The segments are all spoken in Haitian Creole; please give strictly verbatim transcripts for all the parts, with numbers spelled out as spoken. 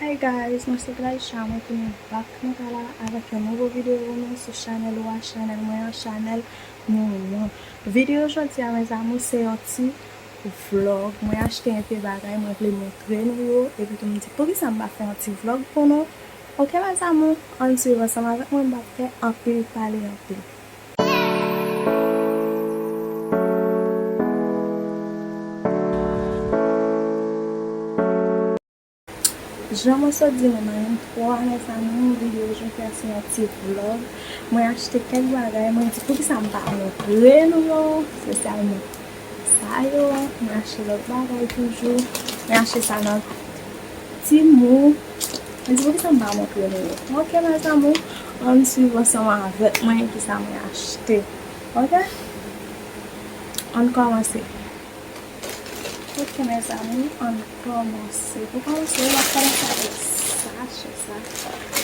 Hey guys, mwen se Glaïcha, mwen tounen back nan kay la avèk yon nouvo videyo pou nou sou chanèl ou a, chanèl mwen an, chanèl nou an. Videyo jodi a, mes amours, se yon ti vlog. Mwen achte yon pe bagay, mwen vle montre nou yo, epi tou m di poukisa m pa fè yon ti vlog pou nou. Ok, mes amours, ann swiv ansanm avèk mwen, m pa fè anpil pale anpil. Jan mwen sot di nou nan entwo a, mes amours, videyo jodi a se yon ti vlog. Mwen achte kèk bagay, mwen di poukisa m pa montre nou yo, se sèlman sa yo, mwen achte lòt bagay toujou, mwen achte sa nan Temu, mwen di poukisa m pa montre nou yo. Ok, mes amours, ann swiv ansanm avèk mwen kisa mwen achte. Ok? Ann kòmanse. Ok, mes amours, ann kòmanse. Pou kòmanse, w ap kòmanse avèk sa, chè sa.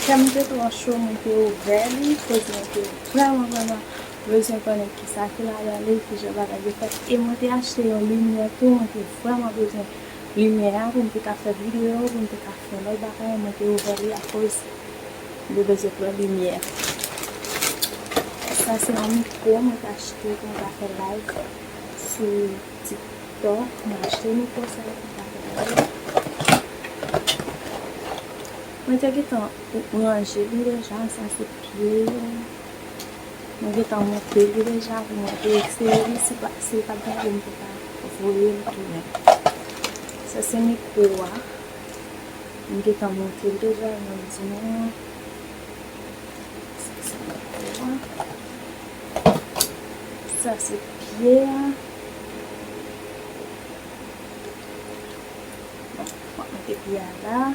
Kè m te twò cho, mwen te ouvè li, koz mwen te vrèman, vrèman bezwen konnen kisa ki ladan li, kijan bagay yo fèt. E mwen te achte yon limyè tou, mwen te vrèman bezwen limyè a pou m te ka fè videyo, pou m te ka fè lòt bagay, mwen te ouvè li akoz m te bezwen pran limyè. Sa se yon mikwo mwen te achte pou m ta fè live sou TikTok. Mwen achte mikwo sa pou m ta fè live. Mwen te gentan ranje li deja, sa se pye yo. Mwen gentan monte li deja pou mwen te eseye li, si pa, si l pa t gen pou m te ka voye l tounen. Sa se mikwo a. Mwen gentan monte l deja, jan m di nou an. Sa se mikwo a. Sa se pye a. Bon, mwen mete pye a la.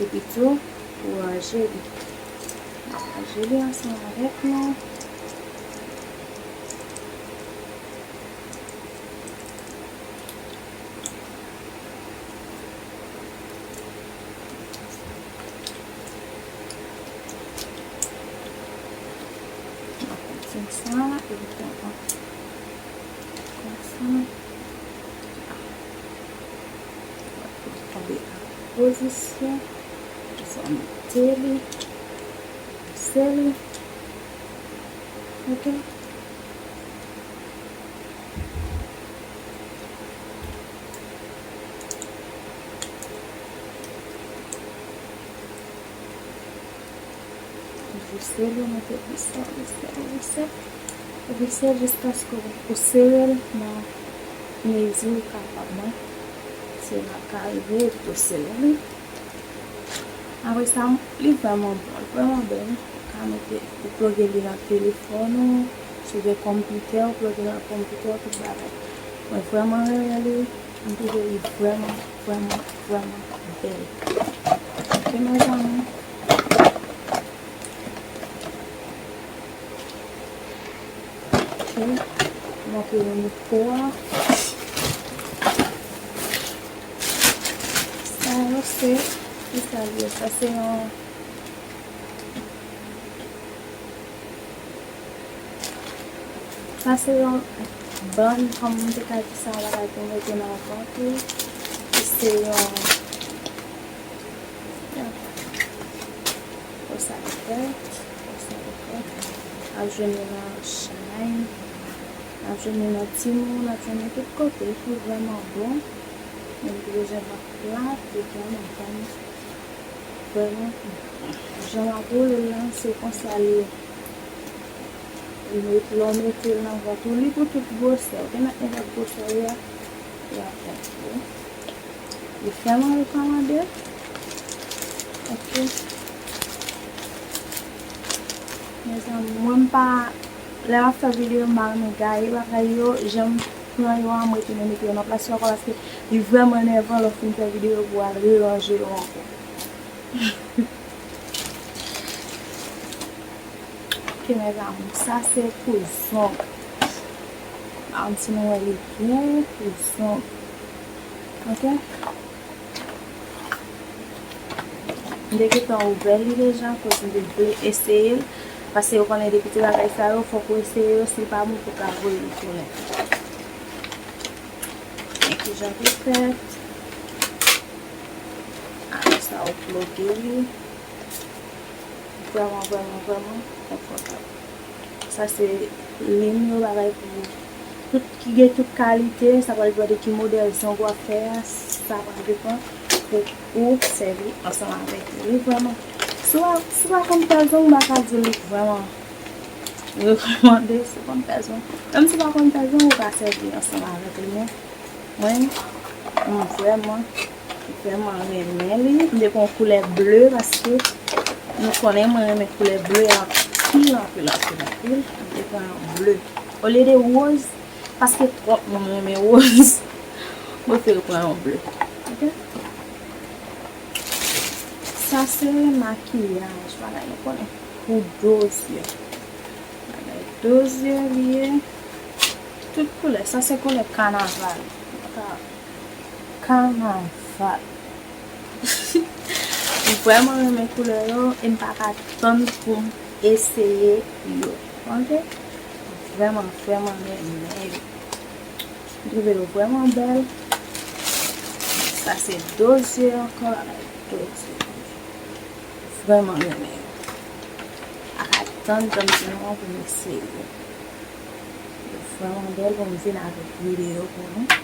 Epi tou, pou ranje li. N ap ranje li ansanm avèk nou. N ap fè sa, epi tou, konsa. Tonbe an pozisyon. Sa mete li. Seli. Ok. Vise li, mete vise, vise, vise. Vise jiskaske ou sere l nan mezi ou kapab la. Si w pa ka rive, ou sere li. Apre sa, li vrèman bon, li vrèman bèl. Ou ka mete, ou ploge li nan telefòn ou, si w gen konpitè, ou ploge nan konpitè, tout bagay. Mwen vrèman renmen li, m twouve li vrèman, vrèman, vrèman bèl. Ok, mezanmi. Ok, montre nou mikwo a. Sa yo se, ki sa l ye? Sa se yon, sa se yon bann, kòm m te ka di sa, bagay pou mete nan vant ou. Se yon, ya. Konsa li fèt, konsa li fèt. N ap jwenn li nan Shine, n ap jwenn li nan Temu, n ap jwenn li tout kote. Li vrèman bon. Men li bezwen vant plat, li vrèman bon. Vrèman, jan m ap woule l lan, se konsa li ye. Ou met, lè w mete l nan vant ou, li pou tout gwosè. Ou gen nenpòt gwosè w ye a, li ap bon pou ou. Li vrèman rekòmande. Ok. Mezanmi, mwen m pa, lè m ap fè videyo, m pa renmen gaye bagay yo. Jan m pran yo a, m retounen mete yo nan plas yo ankò, paske li vrèman enèvan lè w fin fè videyo pou w al reranje yo ankò. Ok, mes amours, sa se pou zong. Ann si nou wè li byen pou zong. Ok? M te gentan ouvè li deja, koz m te vle eseye l. Paske ou konnen depi ti bagay sa yo, fòk ou eseye yo, si l pa bon, pou ka voye l tounen. Men kijan pou fèt. Alòs, Sa ou ploge li. Vrèman, vrèman, vrèman konfòtab. Sa se lin yo, bagay pou tout, ki gen tout kalite. Sa pral depann de ki modèl zong w ap fè a. Sa pral depann pou ou sèvi ansanm avèk li. Li vrèman, si w pa, si w pa konn fè zong, m pa ka di w li vrèman rekòmande. Si w konn fè zong, menm si w pa konn fè zong, ou ka sèvi ansanm avèk li, men mwen, m vrèman, vrèman renmen li. M te pran yon koulè ble paske nou konnen mwen renmen koulè ble anpil, anpil, anpil, anpil. M te pran yon ble. Olye de woz, paske twòp moun renmen woz, m prefere pran yon ble. Ok? Sa se makiyaj, bagay nou konnen. Pou do zye. Bagay do zye li ye. Tout koulè. Sa se koulè kanaval. Kanaval. M vrèman renmen koulè yo e m pa ka tann pou m eseye yo. Ok? Vrèman, vrèman renmen yo. M twouve yo vrèman bèl. Sa se do zye ankò, bagay do zye. Vrèman renmen yo. Pa ka tann pou m di nou an pou m eseye yo. Yo vrèman bèl pou m vin avèk videyo pou nou.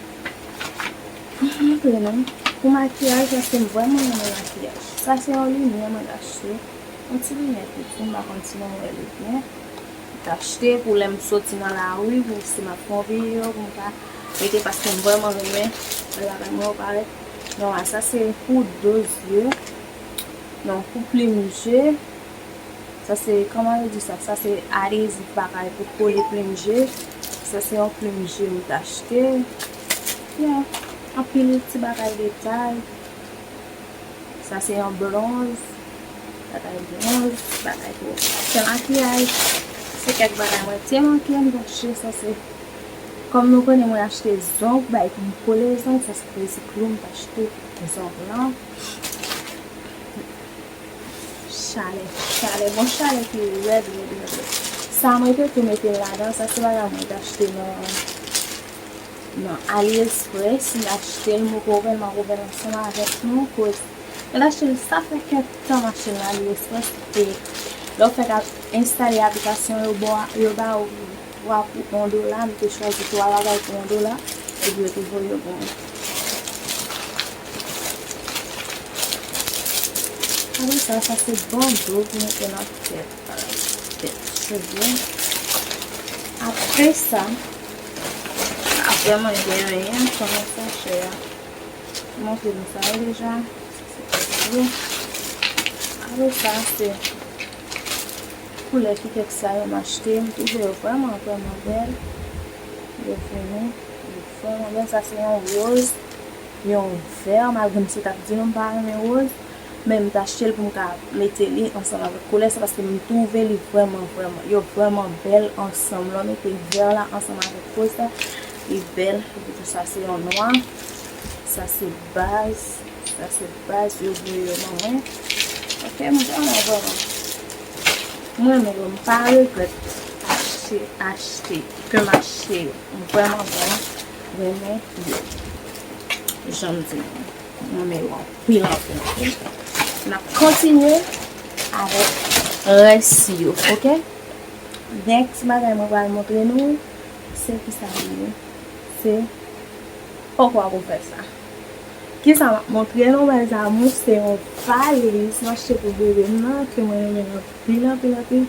Pou m montre nou. Pou makiyaj, paske m vrèman renmen makiyaj. Sa se yon limyè mwen t achte. Yon ti limyè piti, m pa konn si nou wè li byen. M t achte pou lè m soti nan lari, pou si m ap fè yon videyo, pou m ka mete, paske m vrèman renmen lè bagay mwen yo parèt nòmal. Sa se pou do zye. Non, pou plim je. Sa se, kòman yo di sa? Sa se adezif bagay pou kole plim je. Sa se yon plim je m t achte. Yeah. Anpil ti bagay detay. Sa se yon bronz. Bagay bronz, bagay pou fè makiyaj. Se kèk bagay mwen te manke, m t achte. Sa se, kòm nou konnen mwen achte zong, bay pou m kole zong, sa se krezi klou m t achte pou zong lan. Chalè, chalè, bon chalè ki rèd, rèd, rèd, rèd. Sa mwen te tou mete l ladan, sa se bagay mwen te achte nan, nan AliExpress, m achte l, m poko ouvè l, m ap ouvè l ansanm avèk nou, koz mwen te achte l, sa fè kèk tan m achte l nan AliExpress, e lè w fèk ap enstale aplikasyon yo, ba w, yo ba w twa pou yon dola, m te chwazi twa bagay pou yon dola, epi yo te voye yo pou mwen. Apre sa, sa se bando pou mete nan tèt, tèt cheve. Apre sa, apre mwen gen yon kòman sachè a. Montre nou sa yo deja. Apre sa, se koulè ki kèk sa yo m achte. M twouve yo vrèman, vrèman bèl. Yo vini, yo vrèman bèl. Sa se yon woz, yon vè. Malgre misye t ap di nou m pa renmen woz, men m t achte l pou m ka mete li ansanm avèk koulè sa, paske m twouve li vrèman, vrèman, yo vrèman bèl ansanm. Lè w mete vè la ansanm avèk woz la, li bèl. Epi tou sa se yon nwa. Sa se baz. Sa se baz yo voye yo ban mwen. Ok, m vrèman, vrèman. Mwen menm, m pa regrèt achte, achte, ke m achte yo. M vrèman, vrèman renmen yo. Jan m di nou, m renmen yo anpil, anpil, anpil. N ap kontinye avèk rès yo, ok? Next bagay mwen pral montre nou, se kisa li ye. Se, poko ap ouvè sa. Kisa m ap montre nou, mes amours, se yon valiz m achte pou bebe m nan, ke mwen renmen l anpil, anpil, anpil.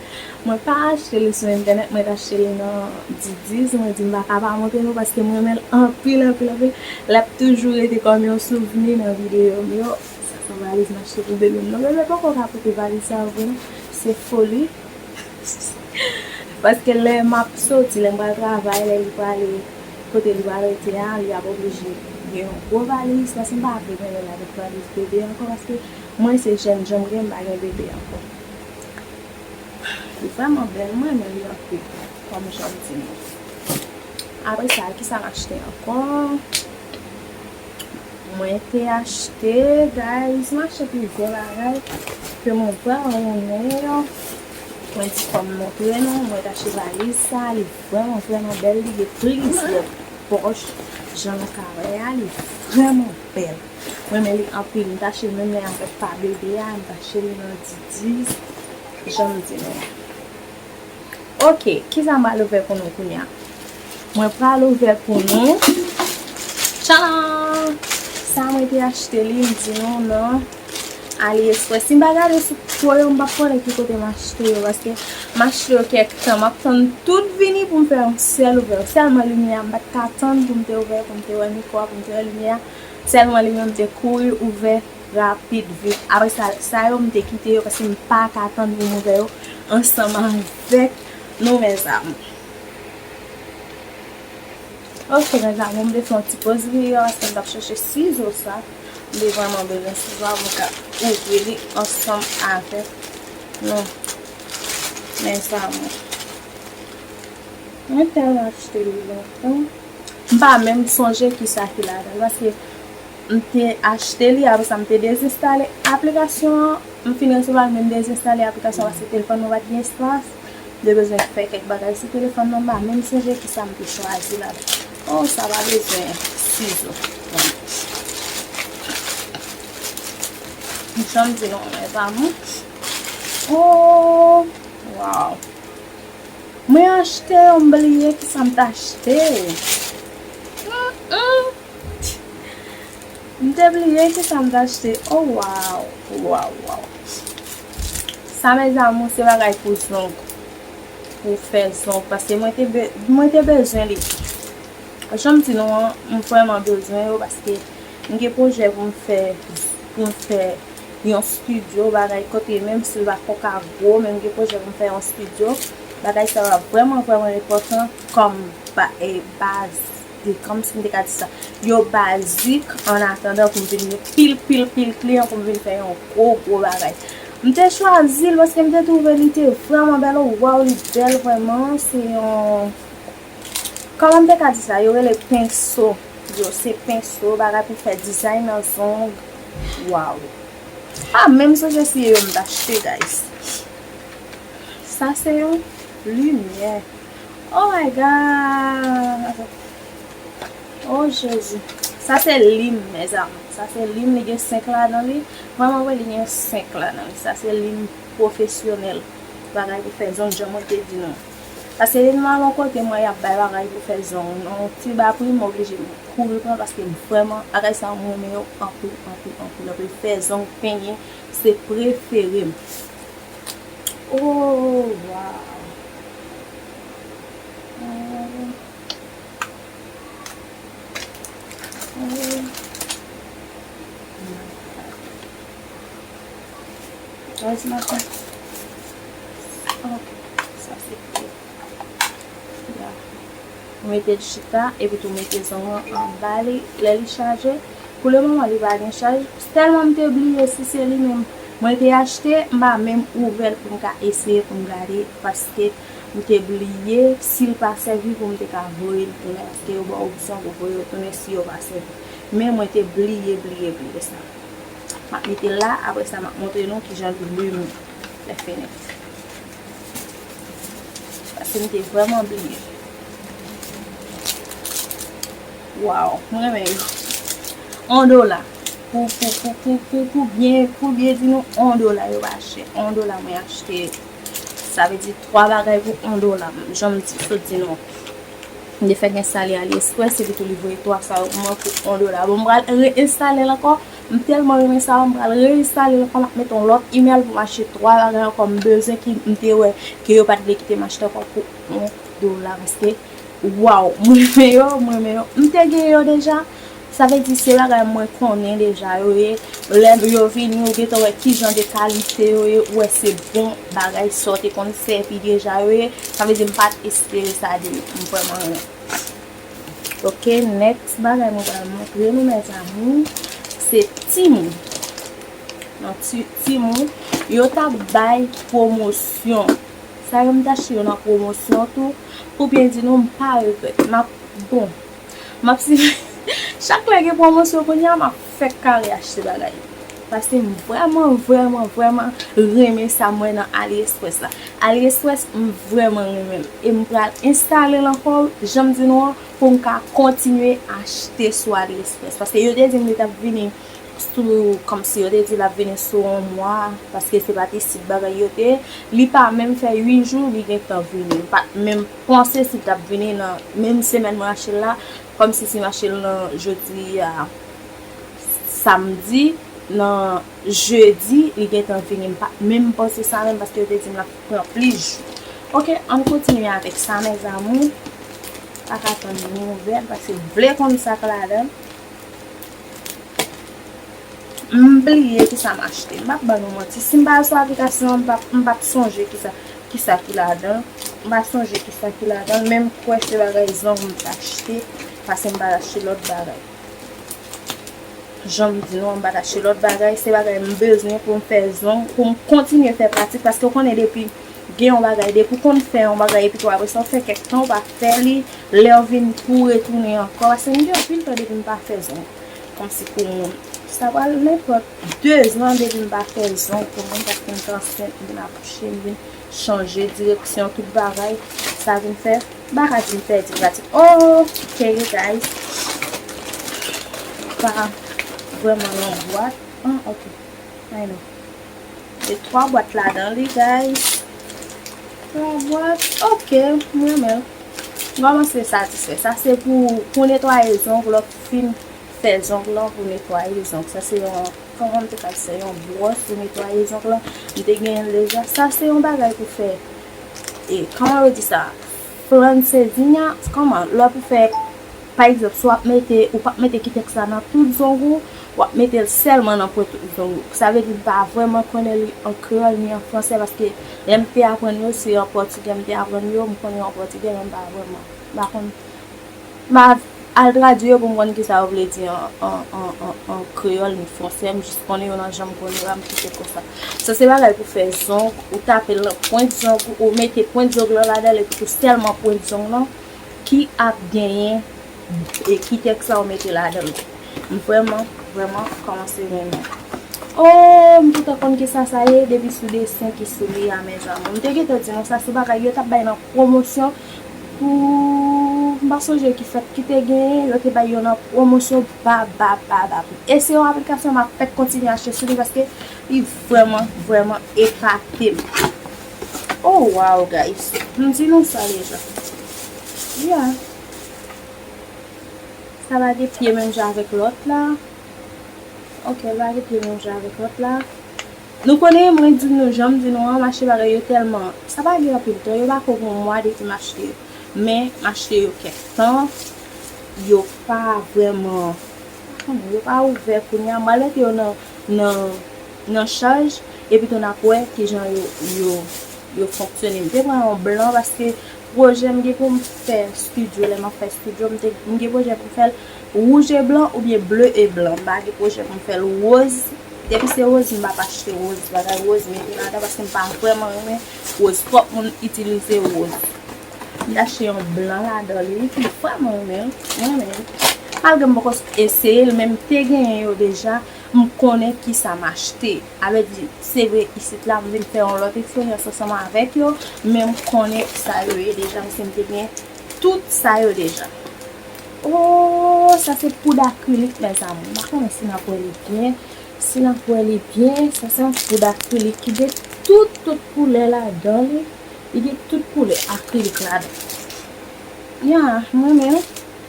Mwen pa achte li sou entènèt, mwen t achte li nan Didis. Mwen di m pa ka pa montre nou, paske mwen renmen l anpil, anpil, anpil. L ap toujou rete kòm yon souvni nan videyo m yo. Sa se yon valiz m achte pou bebe m nan. Bebe poko ka pote valiz sa vre non. Se foli. Paske lè m ap soti, lè m pral travay, lè li prale kote li pral rete a, li ap oblije gen yon gwo valiz, paske m pa vle gen lè l avèk valiz bebe ankò, paske mwen se jènjan m gen, m pa gen bebe ankò. Li vrèman bèl, mwen renmen li anpil, kòm jan m di nou. Apre sa, kisa m achte ankò? Mwen te achte, guys, m achte plizyè bagay ke mwen vrèman renmen yo. Mwen di fò m montre nou, mwen te achte valiz sa, li vrèman, vrèman bèl, li gen plizyè pòch. Jan nou ka wè a, li vrèman bèl. Mwen renmen li anpil. M t achte l menm lè avèk pa bebe a, m t achte li nan Didis. Jan m di nou an. Ok, kisa m pral ouvè pou nou kounye a? Mwen pral ouvè pou nou. Tchalan! Sa mwen te achte li, m di nou nan AliExpress. Si m pa gade sou pwo yo, m p ap konnen ki kote m achte yo, paske m achte yo kèk tan. M ap tann tout vini pou m fè yon sèl ouvè. Sèlman limyè a, m pa t ka tann pou m te ouvè, pou m te wè mikwo a, pou m te wè limyè a. Sèlman li menm, m te kouri ouvè rapid, vit. Apre sa, sa yo, m te kite yo, paske m pa ka tann pou m ouvè yo ansanm avèk nou, mes amours. Ok, mes amours, m te fè yon ti poz videyo a, paske m t ap chèche sizo sa. M te vrèman bezwen sizo a pou m ka ouvri li ansanm avèk nou, mes amours. Mwen tèlman achte li lontan. M pa menm sonje kisa ki ladan l, paske m te achte li, apre sa m te dezenstale aplikasyon an. M fin resevwa l, men m dezenstale aplikasyon an paske telefòn mwen pa t gen espas. M te bezwen fè kèk bagay sou telefòn nan, m pa menm sonje kisa m te chwazi ladan. Oh, sa pa bezwen sizo. Jan m di nou, mes amours. Oh, wow. Mwen achte yo, m bliye kisa m t achte. Mm, mm. M te bliye kisa m t achte. Oh, wow. Wow, wow. Sa, mes amours, se bagay pou zong. Pou fè zong. Paske mwen te be-, mwen te bezwen li. Jan m di nou an, m vrèman bezwen yo paske m gen pwojè pou m fè, pou m fè yon estidyo, bagay kote, menm si l pa ko ka gwo, men m gen pwojè pou m fè yon estidyo. Bagay sa yo ap vrèman, vrèman enpòtan kòm ba-, e, baz, e, kòmsi m te ka di sa, yo bazik, an atandan pou m vin gen pil, pil, pil kliyan, pou m vin fè yon gwo, gwo bagay. M te chwazi l paske m te twouve li te vrèman bèl. Oh, waw, li bèl vrèman. Se yon Kòman m te ka di sa? Yo rele penso. Yo, se penso, bagay pou fè dizay nan zong. Waw. Ah, menm sonje si e yo m t achte, guys. Sa se yon limyè. Oh my God. Oh, Jezi. Sa se lim, mes amours. Sa se lim, li gen senk ladan li. Vrèman vre, li gen senk ladan li. Sa se lim pwofesyonèl. Bagay pou fè zong, jan mwen te di nou. Paske lè nou al yon kote, mwen, y ap bay bagay pou fè zong. Nan yon ti ba pri, mwen oblije kouri pran paske m vrèman, bagay sa yo, mwen renmen yo anpil, anpil, anpil, anpil. Fè zong, penyen, se prefere m. Oh, wow. Oh. Oh. Guys, maten. Ok, sa se pou ya. Ou mete l chita, epi tou mete zong an anba li, lè li chaje. Pou le moman, li pa gen chaj. Tèlman m te bliye si se li menm mwen te achte, m pa menm ouvè l pou m ka eseye, pou m gade, paske m te bliye si l pa sèvi pou m te ka voye l tounen, paske yo ba w opsyon pou voye l tounen si yo pa sèvi. Men mwen te bliye, bliye, bliye sa. M ap mete l la, apre sa m ap montre nou kijan li limen lè fenèt. Paske m te vrèman bliye. Waw, mwen renmen yo. On dola. Pou, pou, pou, pou, pou, pou byen, pou byen di nou, on dola yo pa chè. On dola mwen achte. Sa vle di twa bagay pou on dola. Jan m di, sot di nou. M te fèk enstale AliExpress, epi tou li voye twa sa yo pou mwen pou on dola. Bon, m pral reenstale l ankò. M tèlman renmen sa, m pral reenstale l ankò. M ap mete yon lòt email pou m achte twa bagay ankò m bezwen ki m te wè ke yo pa t vle kite m achte ankò pou on dola. Paske, waw, mwen renmen yo, mwen renmen yo. M te gen yo deja. Sa vle di se bagay mwen konnen deja yo ye. Lè yo vini, ou gentan wè ki jan de kalite yo ye, ou wè se bon bagay sa w te konn sèvi deja yo ye. Sa vle di m pa t espere sa de yo. M vrèman renmen. Ok, next bagay mwen pral montre nou, mes amours, se Temu. Nan Ti-, Temu, yo t ap bay pwomosyon. Sa yo m t achte yo nan pwomosyon tou. Pou byen di nou, m pa regrèt. M ap, bon, m ap si, chak lè gen pwomosyon kounye a, m ap fèk kare achte bagay. Paske m vrèman, vrèman, vrèman renmen sa m wè nan AliExpress la. AliExpress, m vrèman renmen l. E m pral enstale l ankò, jan m di nou an, pou m ka kontinye achte sou AliExpress. Paske yo te di m li t ap vini sou, kòmsi yo te di l ap vini sou yon mwa, paske se pa t isit bagay yo te ye. Li pa menm fè uit jou, li gentan vini. M pa t menm panse si l t ap vini nan menm semèn mwen achte l la, kòmsi si m achte l nan jodi a, samdi, nan jedi, li gentan vini. M pa t menm panse sa menm, paske yo te di m l ap pran plis jou. Oke, ann kontinye avèk sa, mes amours. Pa ka tann nouvèl, paske m vle konn sa k ladan. M bliye kisa m achte. M p ap ban nou manti. Si m pa al sou aplikasyon an, m p ap, m p ap sonje kisa, kisa ki ladan. M pa sonje kisa ki ladan. Men m kwè se bagay zong m t achte, paske m pa t achte lòt bagay. Jan m di nou an, m pa t achte lòt bagay, se bagay m bezwen pou m fè zong, pou m kontinye fè pratik, paske w konnen depi gen yon bagay, depi w konn fè yon bagay, epi tou apre sa w fè kèk tan, w pa fè li, lè w vin pou w retounen ankò, paske m gen anpil tan depi m pa fè zong, kòmsi pou moun. Sa pral nenpòt de zan depi m pa fè zong pou moun, paske m t ansent, m vin akouche, m vin chanje direksyon, tout bagay, sa vin fè, m pa ka di m pèdi pratik. Ok, guys. Pa vrèman yon bwat. Ah, ok. I know. Gen twa bwat ladan li, guys. Twa bwat. Ok, m renmen l. M kòmanse satisfè. Sa se pou, pou netwaye zong, lè w fin fè zong lan pou netwaye zong. Sa se yon, kòman m te ka di sa, yon bwòs pou netwaye zong lan. M te genyen l deja. Sa se yon bagay pou fè, e, kòman yo di sa? Francesinha, kòman? Lè pou fè, pa egzanp, si w ap mete, ou p ap mete kitèks la nan tout zong ou, w ap mete l sèlman nan pwent zong ou. Sa vle di m pa vrèman konnen li an kreyòl ni an fransè, paske lè m te aprann yo, se an pòtigè m te aprann yo, m konnen yo an pòtigè, men m pa vrèman, m pa konn. M a al tradui yo pou m konn kisa yo vle di an, an, an, an, an kreyòl ni fransè. M jis konnen yo nan jan m konnen yo a, m kite l konsa. Sa se bagay pou fè zong, ou tape l nan pwent zong ou, ou mete pwent zong lan ladan l, epi tou sèlman pwent zong lan ki ap genyen e kitèks sa ou mete ladan l. M vrèman, vrèman kòmanse renmen. Oh, m toutan konn kisa sa ye, depi sou desen ki sou li a, mes amours. M te gentan di nou sa, se bagay yo t ap bay nan pwomosyon pou, m pa sonje ki fèt ki te genyen, yo te bay yo nan pwomosyon ba, ba, ba, ba pri. E se yon aplikasyon m ap fèk kontinye achte sou li paske li vrèman, vrèman epate m. Oh, wow, guys. M di nou sa deja. Yeah. Sa pa gen pye menm jan avèk lòt la. Ok, l pa gen pye menm jan avèk lòt la. Nou konnen, mwen di nou, jan m di nou an, m achte bagay yo tèlman, sa pa gen anpil tan, yo pa ko gen yon mwa depi m achte yo. Men, m achte yo kèk tan, yo pa vrèman, yo pa ouvè kounye a. M pral mete yo nan, nan, nan chaj, epi tou n ap wè kijan yo, yo, yo fonksyone. M te pran yon blan paske pwojè m gen pou m fè estidyo, lè m ap fè estidyo, m te, m gen pwojè pou m fè l wouj e blan oubyen ble e blan. M pa gen pwojè pou m fè l woz. Depi se woz, m p ap achte woz. Bagay woz, mete ladan paske m pa vrèman renmen woz. Twòp moun itilize woz. M te achte yon blan ladan li wi, ki vrèman renmen l. Mwen renmen l. Malgre m poko eseye l, men m te genyen yo deja. M konnen kisa m achte. A vle di, se vre, isit la, m vin fè yon lòt eksperyans ansanm avèk yo, men m konnen sa yo ye deja, paske m te gen tout sa yo deja. Oh, sa se poud akrilik, mes amours. M pa konnen si n ap wè li byen. Si n ap wè li byen, sa se yon poud akrilik ki gen tout, tout koulè ladan li. Li gen tout koulè akrilik ladan. Ya, m renmen l.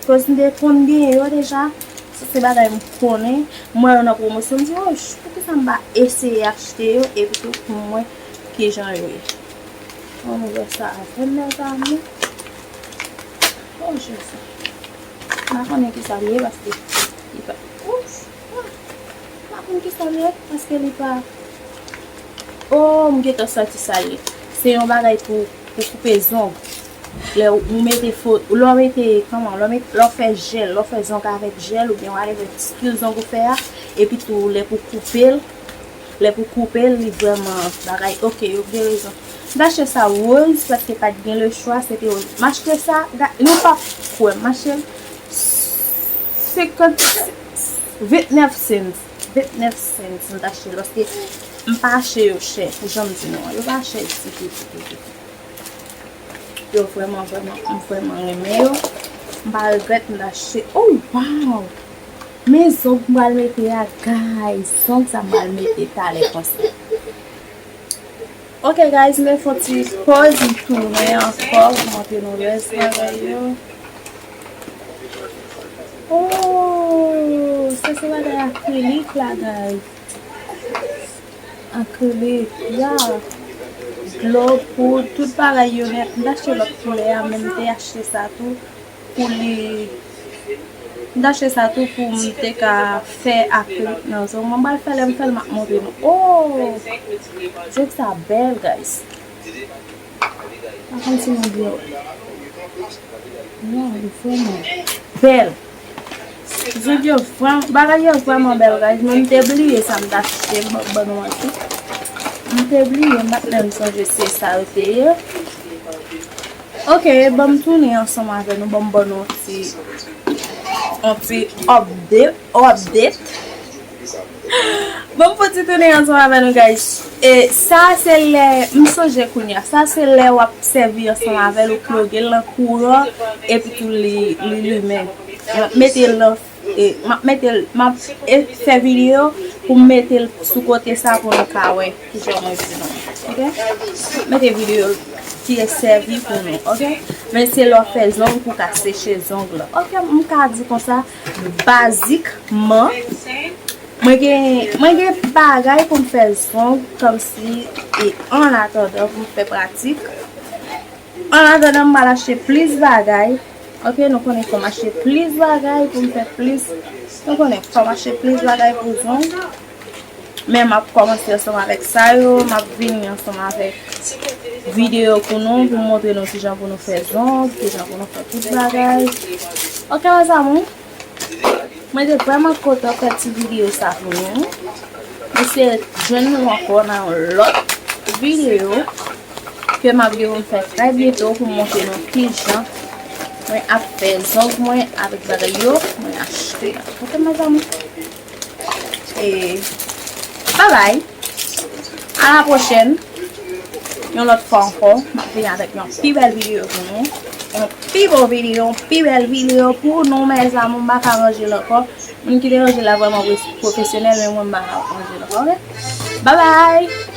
Koz m te konn genyen yo deja. Sa se bagay m konnen. M wè yo nan pwomosyon, m di, oh, poukisa m pa eseye achte yo epi tou pou m wè kijan yo ye. Ann wè sa avè m, mes amours. Oh, Jezi. M pa konnen kisa li ye paske li pa, ouf. M pa konn kisa l ye, paske li pa. Oh, m gentan santi sa l ye. Se yon bagay pou, pou koupe zong. Lè w mete fo, lè w mete, kòman, lè w mete, lè w fè jèl, lè w fè zong avèk jèl oubyen whatever stil zong ou fè a, epi tou lè pou koupe l, lè pou koupe l, li vrèman bagay. Ok, yo gen rezon. M t achte sa woz, paske pa t gen le chwa, se te woz. M achte sa, ga-, nou p ap kwè, m achte l senkant, vennèf cents. Vennèf cents m t achte l, paske m pa achte yo chè, pou jan m di nou an. Yo pa chè ditou, ditou, ditou. Yo vrèman, vrèman, m vrèman renmen yo. M pa regrèt m t achte. Oh, wow! Men zong m pral mete a, guys. Zong sa m pral mete talè konsa. Ok, guys, men fon ti pòz, m tounen ankò pou montre nou rès bagay yo. Oh, sa se bagay akrilik la, guys. Akrilik, ya. Dlo, poud, tout bagay yo nèt. M t achte lòt koulè a, men m te achte sa tou pou li. M t achte sa tou pou m te ka fè akrilik nan zong mwen. M pral fè, lè m fè l, m ap montre nou. Oh! Zong sa bèl, guys. Pa konn si nou byen wè. Waw, li vrèman bèl. Zong yo vrèman, bagay yo vrèman bèl, guys. Men m te bliye sa m t achte, m ap ban nou manti. M te bliye, m pa t menm sonje se sa yo te ye. Ok, ban m tounen ansanm avè nou, ban m ban nou yon ti, yon ti update, update. Bon, m fouti tounen ansanm avè nou, guys. E sa se lè, m sonje kounye a, sa se lè w ap sèvi ansanm avè l, ou ploge l nan kouran, epi tou li, li limen. M ap mete l nan, e, m ap mete l, m ap, e, fè videyo pou m mete l sou kote sa pou nou ka wè kijan mwen di nou. Ok? Mete videyo ki sèvi pou nou, ok? Men se lè w fè zong pou ka seche zong lan. Ok, m ka di konsa, bazikman, mwen gen, mwen gen bagay pou m fè zong, kòmsi, e an atandan pou m fè pratik. An atandan, m pral achte plis bagay. Ok, nou konnen fò m achte plis bagay pou m fè plis. Nou konnen fò m achte plis bagay pou zong. Men m ap kòmanse ansanm avèk sa yo, m ap vini ansanm avèk videyo pou nou, pou montre nou kijan pou nou fè zong, kijan pou nou fè tout bagay. Ok, mezanmi, mwen te vrèman kontan fè ti videyo sa pou nou. M espere jwenn nou ankò nan yon lòt videyo ke m ap gen pou m fè trè byento pou m montre nou kijan mwen ap fè zong mwen avèk bagay yo mwen achte. Ok, mezanmi. E, babay. A la pwochèn. Yon lòt fwa ankò, m ap vini avèk yon pi bèl videyo pou nou. Yon pi bon videyo, yon pi bèl videyo pou nou, mezanmi, m pa ka ranje l ankò. Moun ki te ranje l la vrèman pwofesyonèl, men mwen, m pa ka ranje l ankò, ok? Babay!